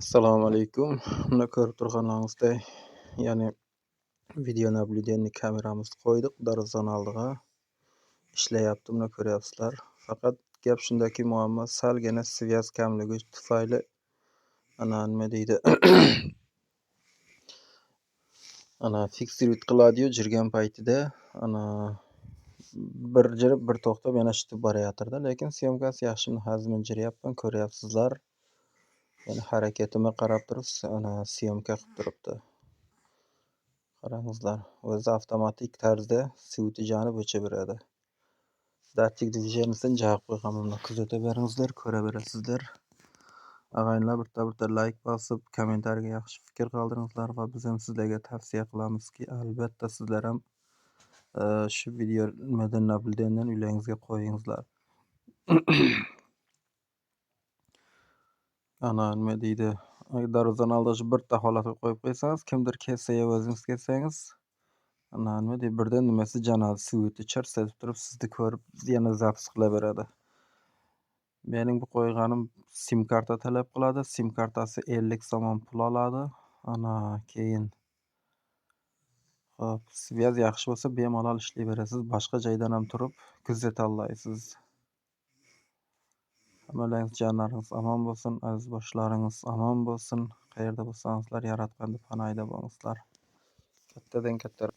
Assalomu alaykum. Mana ko'rib turganlaringizday, ya'ni видеонаблюдение kameramizni qo'ydik darvozani oldiga. Ishlayapti, mana ko'ryapsizlar. Faqat gap shundaki, muammo salgina связь kamligi tufayli ana nima deydi, ana фиксировать qiladiyu jirgan paytida, ana bir jirib, bir to'xtab, yana shitib borayotirdi. Lekin съёмка si yaxshi. Hozir men jiryapman, ko'ryapsizlar. Ya'ni harakatimga qarab turib, ana съёмка qilib turibdi. Qarangizlar, o'zi avtomatik tarzda свет i yonib o'chaveradi. Датчик движения sini jag'ib qo'yganman. Buni kuzataveringizlar, ko'raverasizlar. Ag'ayinlar, bitta-bitta layk bosib, kommentariyaga yaxshi fikr qoldiringizlar va biz ham sizlarga tavsiya qilamizki, albatta sizlar ham shu video nimadan наблюдение ni uylaringizga qo'yingizlar. Ana nima deydi, darvozani oldida shu bitta holatga qo'yib qo'ysangiz, kimdir kelsa yo o'zingiz kelsangiz, ana nima deydi, birdan nimasi janadi, свет i chirs etib turib, sizni ko'rib, yana запись qilaveradi. Mening bu qo'yganim sim karta talab qiladi. Sim kartasi 50 somon pul oladi. Ana keyin, hop, связь yaxshi bo'lsa, bemalol ishlayverasiz. Boshqa joydan ham turib kuzata olasiz. Hammalaringiz jonlaringiz omon bo'lsin, aziz boshlaringiz omon bo'lsin. Qayerda bo'lsangizlar, Yaratganning panohida bo'lingizlar. Kattadan katta.